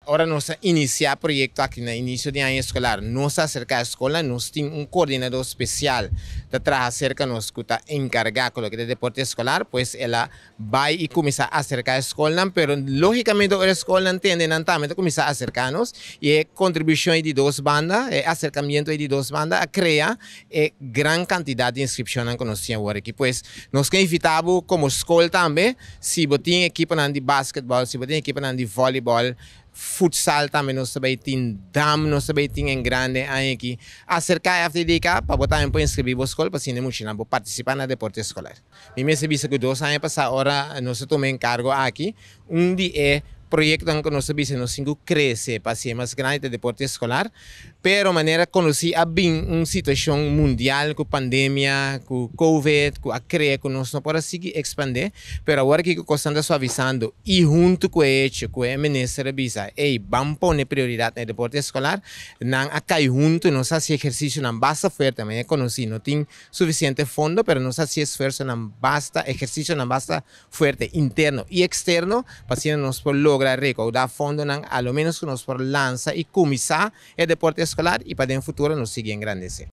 Ora nos a inisiá proyekto aki na inisio di aña eskolar, nos a aserká e skolnan, nos tin un koordinadó spesial ta traha serka nos ku ta enkargá ku loke ta deporte eskolar, pues el a bai i kuminsá aserká e skolnan, pero lógikamente ora e skolnan tende nan tambe ta kuminsá aserká nos i e kontribushon ei di dos banda, e aserkamiento ei di dos banda a krea e gran kantidat di inskripshonnan ku nos tin awor aki. Pues nos ke invitá bo komo skol tambe, si bo tin ekiponan di basketbòl, si bo tin ekiponan di vòlibòl, futsal tambe nos ta bay tin, dam nos ta bay tin en grande aña aki. Aserká FDDK pa bo tambe por inskribí bo skol pa asina muchanan por partisipá na deporte eskolar. Mi mester bisa ku 2 aña pasá ora nos a tuma enkargo aki, un di e proyektonan ku nos a bisa nos tin ku krese pa hasié mas grandi ta deporte eskolar, pero manera konosí a bin un situashon mundial ku pandemia, ku covid ku a krea ku nos no por a sigui ekspandé, pero awor aki ku kosnan ta suavisando i huntu ku e hecho ku e minister a bisa, "Ey, ban pone prioridat na e deporte eskolar," nan a kai huntu, nos a hasi ehersisionan basta fuerte, manera konosí no tin sufisiente fondo, pero nos a hasi esfuersonan basta, ehersisionan basta fuerte interno i eksterno, pa asina nos por logra rekoudá fondonan a lo menos ku nos por lansa i kuminsá e deporte eskolar i pa den futuro nos sigui engrandesé.